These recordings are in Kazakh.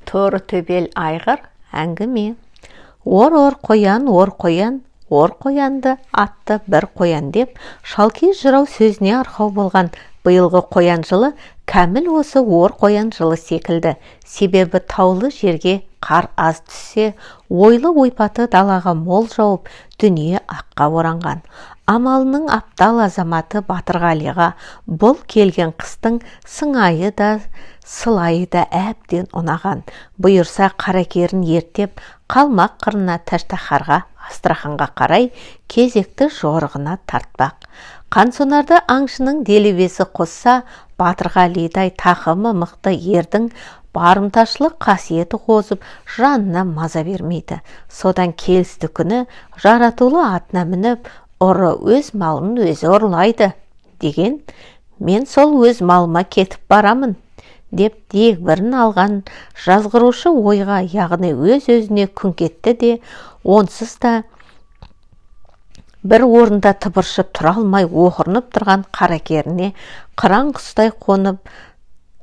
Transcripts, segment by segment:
Торы төбел айғыр әңгіме. Ор-ор қоян, ор қоян, ор қоянды атты бір қоян деп Шалкиіз жырау сөзіне арқау болған биылғы қоян жылы кәміл осы ор қоян жылы секілді. Себебі таулы жерге қар аз түссе, ойлы ойпаты далаға мол жауып, дүние аққа оранған. Амалының аптал азаматы Батырғалиға бұл келген қыстың сыңайы да, сылайы да әбден ұнаған. Бұйырса, қаракерін ерттеп, қалмақ қырына, Тәштахарға, Астраханға қарай кезекті жорығына тартпақ. Қансонарды аңшының делебесі қосса, Батырғалидай тақымы мықты ердің барымташылық қасиеті қозып, жанына маза бермейді. Содан келісті күні жаратулы атына мініп, ұры өз малын өзі ұрлайды деген, мен сол өз малыма кетіп барамын деп дегбірін алған жазғырушы ойға, яғни өз-өзіне күңк етті де, онсыз да бір орында тыпыршып тұра алмай оқырынып тұрған қаракеріне қыран құстай қонып,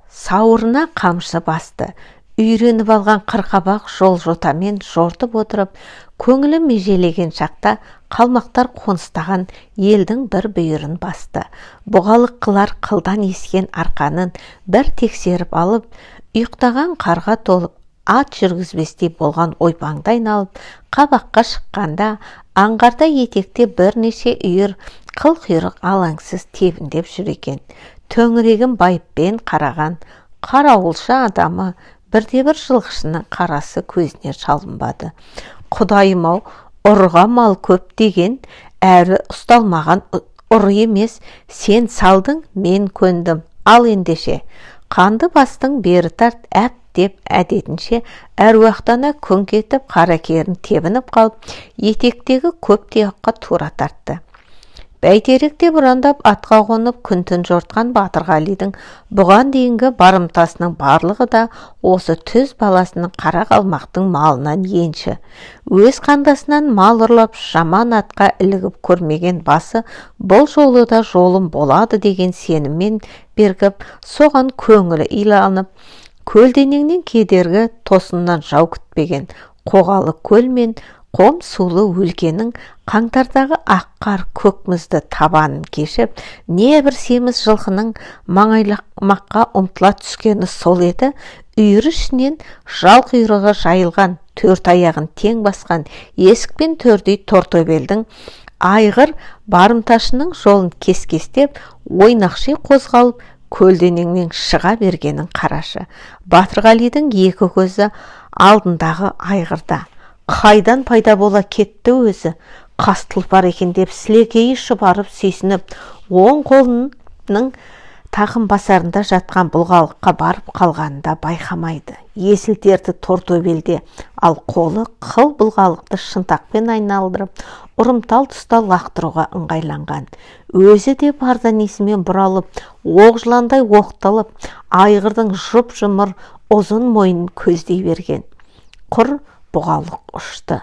сауырына қамшы басты. Үйреніп алған қырқабақ жол жотамен жортып отырып, көңілі межелеген шақта қалмақтар қоныстаған елдің бір бүйірін басты. Бұғалық қылар қылдан ескен арқанын бір тексеріп алып, ұйықтаған қарға толып, ат жүргізбестей болған ойпаңды айналып, қабаққа шыққанда аңғарда етекте бірнеше үйір қыл құйрық алаңсыз тебіндеп жүр екен. Төңірегін байыппен қараған қарауылшы адамы бірде-бір жылқышының қарасы көзіне шалынбады. Құдайым-ау, ұрыға мал көп деген әрі ұсталмаған ұры емес, сен салдың, мен көндім. Ал ендеше, қанды бастың бері тарт, әп деп әдетінше әруақтана күңк етіп, қаракерін тебініп қалып, етектегі көп тұяққа тура тартты. Бәйтеректе бұрандап атқа қонып күн-түн жортқан Батырғалидың бұған дейінгі барымтасының барлығы да осы түз баласының, қара қалмақтың малынан енші. Өз қандасынан мал ұрлап, жаман атқа ілігіп көрмеген басы бұл жолы да жолым болады деген сеніммен бергіп, соған көңілі иланып, көлденеңнен кедергі, тосыннан жау күтпеген Қоғалы көл мен қом сулы өлкенің қаңтардағы ақ қар, көк мұзды табанын кешіп, небір семіз жылқының маңайламаққа ұмтыла түскені сол еді, үйір ішінен жал құйрығы жайылған, төрт аяғын тең басқан есік пен төрдей тортөбелдің айғыр барымташының жолын кес-кестеп, ойнақши қозғалып, көлденеңнен шыға бергенін қарашы. Батырғалидың екі көзі алдындағы айғырда. Қайдан пайда бола кетті өзі, қас тұлпар екен деп сілекейі шұбарып сүйсініп, оң қолының тақым басарында жатқан бұлғалыққа барып қалғанын да байқамайды. Есіл дерті тортөбелде, ал қолы қыл бұлғалықты шынтақпен айналдырып, ұрымтал тұста лақтыруға ыңғайланған. Өзі де бар денесімен бұралып, оқ жыландай оқталып, айғырдың жұп-жұмыр ұзын мойнын көздей берген. Құр бұғалық ұшты.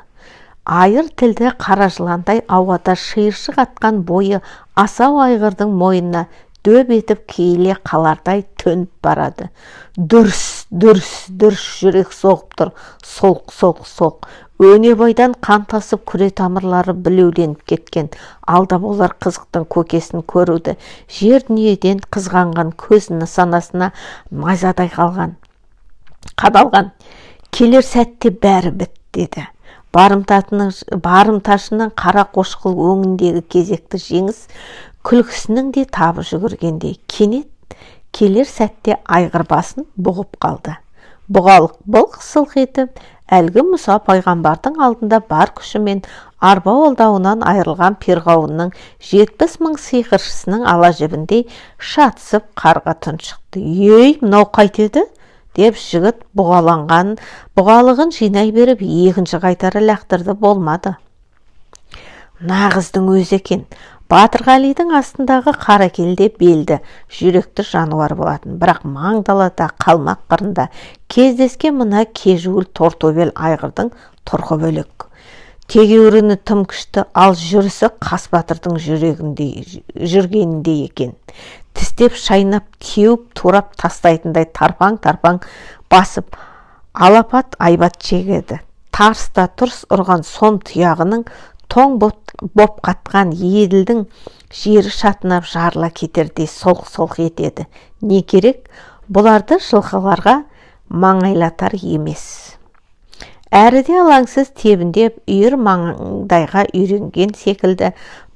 Айыр тілді қара жыландай ауада шиыршық атқан бойы асау айғырдың мойнына дөп етіп киіле қалардай төніп барады. Дүрс, дүрс, дүрс жүрек соғып тұр. Солқ, солқ, солқ. Өне бойдан қан тасып, күре тамырлары білеуленіп кеткен. Алда болар қызықтың көкесін көруді жер дүниеден қызғанған көз нысанасына найзадай қалған қадалған. Келер сәтте бәрі бітті деді. Барымташының қара қошқыл өңіндегі кезекті жеңіс күлкісінің де табы жүгіргендей. Кенет келер сәтте айғыр басын бұғып қалды. Бұғалық былқ-сылқ етіп, әлгі Мұса пайғамбардың алдында бар күшімен арбау алдауынан айырылған перғауынның 70 000 сиқыршысының ала жібіндей шатысып, қарға тұншықты. Ей, мынау қайтеді деп жігіт бұғаланған бұғалығын жинай беріп, екінші қайтара лақтырды, болмады. Нағыздың өзі екен. Батырғалидың астындағы қаракел де белді, жүректі жануар болатын. Бірақ маң далада, қалмақ қырында кездескен мына кежуіл тортөбел айғырдың тұрқы бөлек. Тегеуріні тым күшті, ал жүрісі қас батырдың жүрегіндей жүргеніндей екен. Тістеп, шайнап, теуіп, турап тастайтындай тарпаң-тарпаң басып, Алапат айбат шегеді. Тарс та тұрс ұрған сом тұяғының тоң боп қатқан Еділдің жері шатынап жарыла кетердей солқ-солқ етеді. Не керек, бұларды жылқыларға маңайлатар емес. Әріде алаңсыз тебіндеп, үйір маңдайға үйренген секілді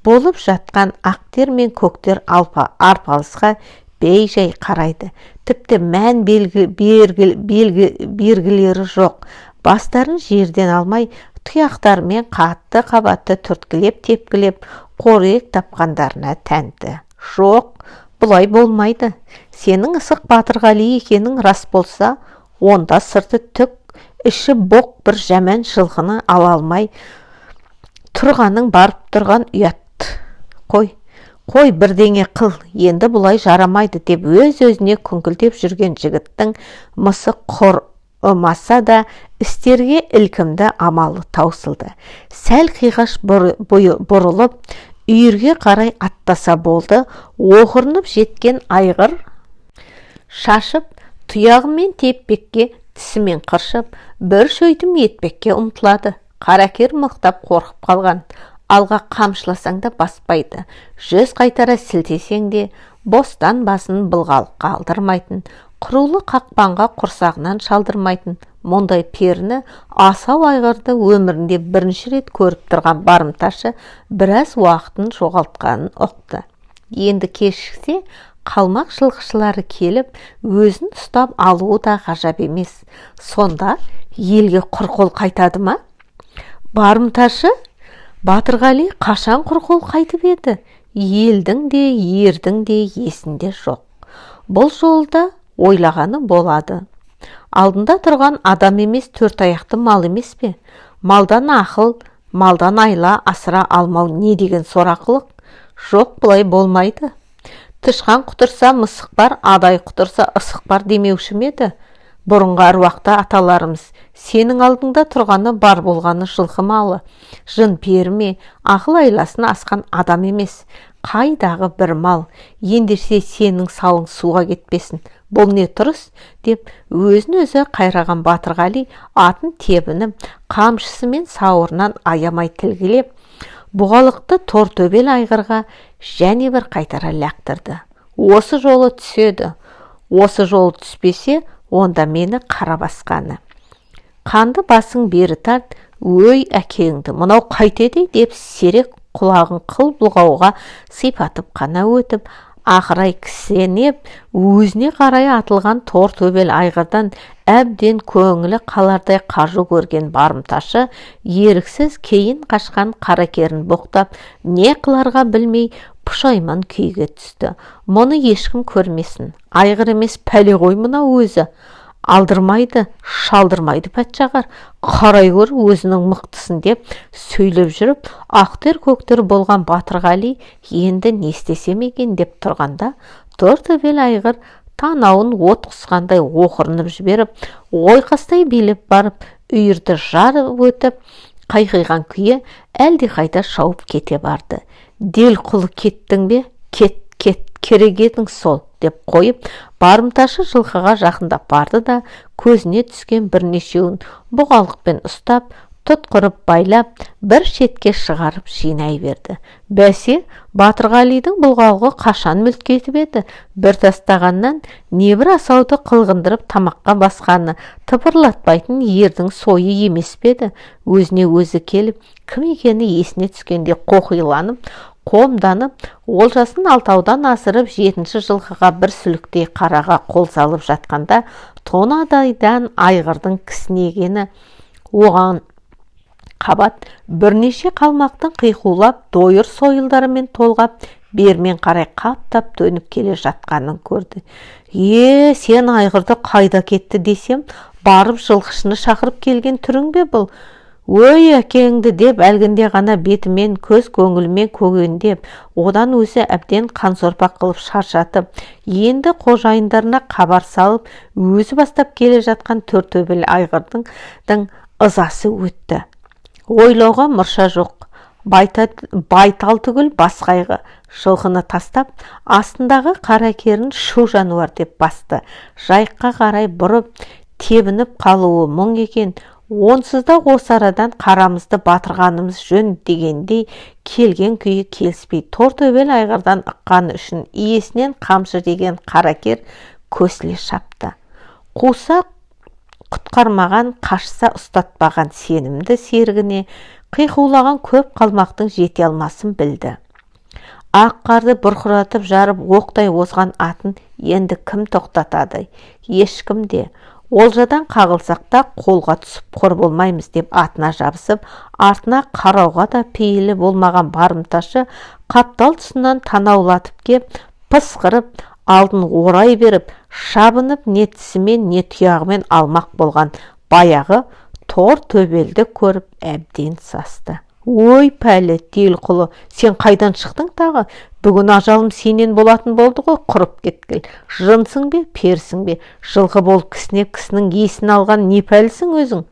болып жатқан ақтер мен көктер арпалысқа бей-жай қарайды. Тіпті мән бергілері жоқ. Бастарын жерден алмай, тұяқтарымен қатты қабатты түрткілеп, тепкілеп, қорек тапқандарына тәнті. Жоқ, бұлай болмайды. Сенің ысық Батырғали екенің рас болса, онда сырты түк, іші боқ бір жаман жылқыны ала алмай тұрғаның барып тұрған ұят. Қой, қой, бірдеңе қыл, енді бұлай жарамайды деп өз-өзіне күңкілдеп жүрген жігіттің мысы құрымаса да істерге ілкімді амалы таусылды. Сәл қиғаш бұрылып, үйірге қарай аттаса болды, оқырынып жеткен айғыр шашып, тұяғымен теппекке, тісімен қыршып, бір шөйтім етпекке ұмтылады. Қаракер мықтап қорқып қалған. Алға қамшыласаң да баспайды. 100 қайтара сілтесең де бостан басын былғалыққа алдырмайтын, құрулы қақпанға құрсағынан шалдырмайтын мұндай періні, асау айғырды өмірінде бірінші рет көріп тұрған барымташы біраз уақытын жоғалтқанын ұқты. Енді кешіксе, қалмақ жылқышылары келіп, өзін ұстап алуы да ғажап емес. Сонда елге құр қол қайтады ма? Барымташы Батырғали қашан құр қол қайтып еді? Елдің де, ердің де есінде жоқ. Бұл жолда ойлағаны болады. Алдында тұрған адам емес, төрт аяқты мал емес пе? Малдан ақыл, малдан айла асыра алмау не деген сорақылық? Жоқ, бұлай болмайды. Тышқан құтырса мысық бар, адай құтырса ысық бар демеуші ме еді бұрынғы әруақты аталарымыз? Сенің алдыңда тұрғаны бар болғаны жылқы малы, жын пері ме, ақыл айласын асқан адам емес, қайдағы бір мал. Ендеше сенің салың суға кетпесін. Бұл не тұрыс деп өзін өзі қайраған Батырғали атын тебініп, қамшысымен сауырынан аямай тілгілеп, бұғалықты тортөбел айғырға және бір қайтара лақтырды. Осы жолы түседі. Осы жолы түспесе, онда мені қара басқаны. Қанды басың бері тарт, өй әкеңді, мынау қайтеді деп серек құлағын қыл бұлғауға сипатып қана өтіп, ақырай кісенеп, өзіне қарай атылған тор төбел айғырдан әбден көңілі қалардай қажу көрген барымташы еріксіз кейін қашқан қаракерін боқтап, не қыларға білмей пұшайман күйге түсті. Мұны ешкім көрмесін. Айғыр емес, пәле ғой мынау өзі. Алдырмайды, шалдырмайды патшағар. Қарай көр өзінің мықтысын деп сөйлеп жүріп, ақтер көктер болған Батырғали енді не істесем екен деп тұрғанда, тортөбел айғыр танауын от құсқандай оқырынып жіберіп, ойқастай билеп барып, үйірді жарып өтіп, қайқиған күйі әлдеқайда шауып кете барды. Дел құлы кеттің бе? Кет, кет, керек едің сол деп қойып, барымташы жылқыға жақындап барды да, көзіне түскен бірнешеуін бұғалықпен ұстап, тұтқырып байлап, бір шетке шығарып жинай берді. Бәсе, Батырғалидың бұлғалығы қашан мүлт кетіп еді? Бір тастағаннан небір асауды қылғындырып тамаққа басқаны тыпырлатпайтын ердің сойы емес пе еді? Өзіне өзі келіп, кім екені есіне түскенде қоқиланып, қомданып, олжасын алтаудан асырып, жетінші жылқыға, бір сүліктей қараға қол салып жатқанда, тонадайдан айғырдың кісінегені, оған қабат бірнеше қалмақтың қиқулап, дойыр сойылдарымен толғап, бермен қарай қаптап төніп келе жатқанын көрді. Е, сен айғырды қайда кетті десем, барып жылқышыны шақырып келген түрің бе бұл? Өй әкеңді деп әлгінде ғана бетімен, көз көңілімен көгендеп, одан өзі әбден қансорпа қылып шаршатып, енді қожайындарына хабар салып, өзі бастап келе жатқан тортөбел айғырдың ызасы өтті. Ойлауға мұрша жоқ. Байтал түгіл бас қайғы. Жылқыны тастап, астындағы қаракерін шу жануар деп басты жайыққа қарай бұрып. Тебініп қалуы мұң екен. Онсыз да осы арадан қарамызды батырғанымыз жөн дегендей келген күйі келіспей, тортөбел айғырдан ыққаны үшін иесінен қамшы жеген Қаракер көсіле шапты. Қуса құтқармаған, қашса ұстатпаған сенімді серігіне қиқулаған көп қалмақтың жете алмасын білді. Ақ қарды бұрқыратып жарып, оқтай озған атын енді кім тоқтатады? Ешкім де. Олжадан қағылсақ та қолға түсіп қор болмаймыз деп атына жабысып, артына қарауға да пейілі болмаған барымташы қаптал тұсынан танаулатып кеп, пысқырып, алдын орай беріп, шабынып, не тісімен, не тұяғымен алмақ болған баяғы тор төбелді көріп әбден састы. Ой, пәлі, делқұлы, сен қайдан шықтың тағы? Бүгін ажалым сенен болатын болды ғой, құрып кеткіл. Жынсың бе, перісің бе? Жылқы болып кісінеп, кісінің есін алған не пәлісің өзің?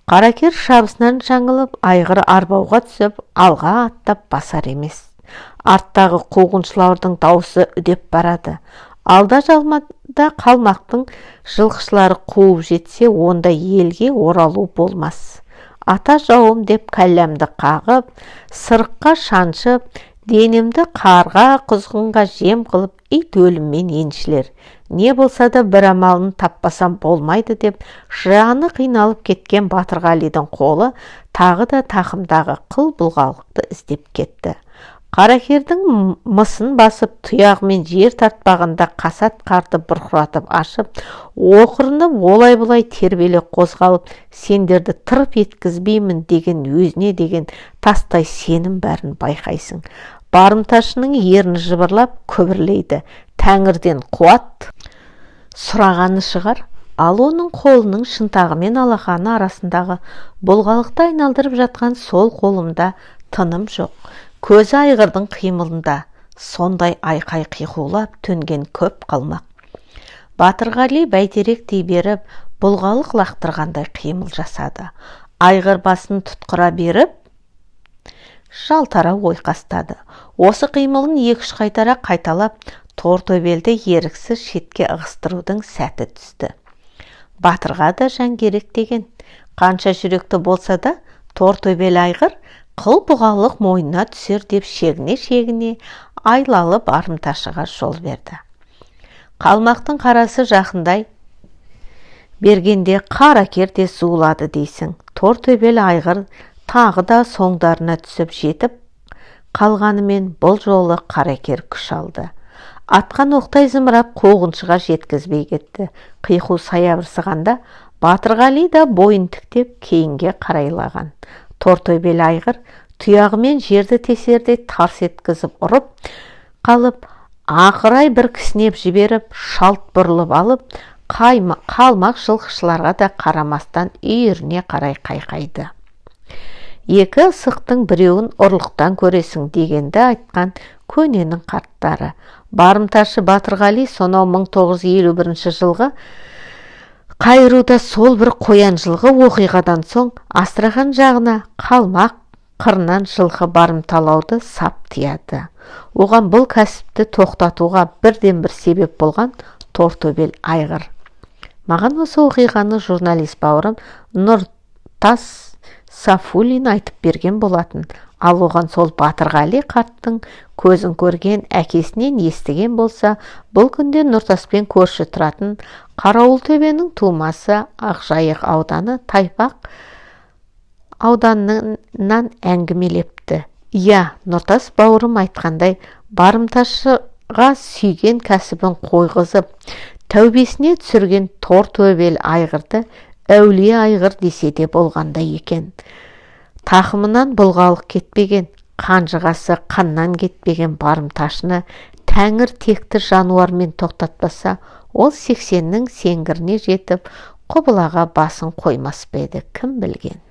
Қаракер шабысынан жаңылып, айғыр арбауға түсіп, алға аттап басар емес. Арттағы қуғыншылардың даусы үдеп барады. Алда жалмада қалмақтың жылқышылары қуып жетсе, онда елге оралу болмас. Ата жауым деп кәлләмді қағып, сырыққа шаншып, денемді қарға құзғынға жем қылып, ит өліммен еншілер. Не болса да бір амалын таппасам болмайды деп жаны қиналып кеткен Батырғалидың қолы тағы да тақымдағы қыл бұлғалықты іздеп кетті. Қаракердің мысын басып, тұяғымен жер тартпағанда қасат қарды бұрқыратып ашып, оқырынып олай-бұлай тербеле қозғалып, сендерді тырп еткізбеймін деген өзіне деген тастай сенім бәрін байқайсың. Барымташының ерні жыбырлап күбірлейді. Тәңірден қуат сұрағаны шығар. Ал оның қолының шынтағы мен алақаны арасындағы бұлғалықты айналдырып жатқан сол қолымда тыным жоқ. Көзі айғырдың қимылында. Сондай айқай қиқулап төнген көп қалмақ. Батырғали бәйтеректей беріп, бұлғалық лақтырғандай қимыл жасады. Айғыр басын тұтқыра беріп, жалтара ойқастады. Осы қимылын екі-үш қайтара қайталап, тортөбелді еріксіз шетке ығыстырудың сәті түсті. Батырға да жан керек деген. Қанша жүректі болса да, тортөбел айғыр қыл бұғалық мойнына түсер деп шегіне-шегіне айлалы барымташыға жол берді. Қалмақтың қарасы жақындай бергенде Қаракер де зулады дейсің. Тортөбел айғыр тағы да соңдарына түсіп жетіп қалғанымен, бұл жолы Қаракер күш алды. Атқан оқтай зымырап қуғыншыға жеткізбей кетті. Қиқу саябырсығанда Батырғали да бойын тіктеп кейінге қарайлаған. Тортөбел айғыр тұяғымен жерді тесердей тарс еткізіп ұрып қалып, ақырай бір кісінеп жіберіп, шалт бұрылып алып, қалмақ жылқышыларға да қарамастан үйіріне қарай қайқайды. Екі ысықтың біреуін ұрлықтан көресің дегенді айтқан көненің қарттары. Барымташы Батырғали сонау 1951 жылғы қайыруда сол бір қоян жылғы оқиғадан соң Астрахан жағына қалмақ қырынан жылқы барымталауды сап тияды. Оған бұл кәсіпті тоқтатуға бірден бір себеп болған тортөбел айғыр. Маған осы оқиғаны журналист бауырым Нұртас Сафуллин айтып берген болатын. Ал оған сол Батырғали қарттың көзін көрген, әкесінен естіген болса, бұл күнде Нұртаспен көрші тұратын Қарауылтөбенің тумасы, Ақжайық ауданы Тайпақ ауданынан әңгімелепті. Иә, Нұртас бауырым айтқандай, барымташыға сүйген кәсібін қойғызып, тәубесіне түсірген тортөбел айғырды әулие айғыр десе де болғандай екен. Тақымынан бұлғалық кетпеген, қанжығасы қаннан кетпеген барымташыны тәңір текті жануармен тоқтатпаса, ол 80-нің сеңгіріне жетіп, құбылаға басын қоймас па еді, кім білген.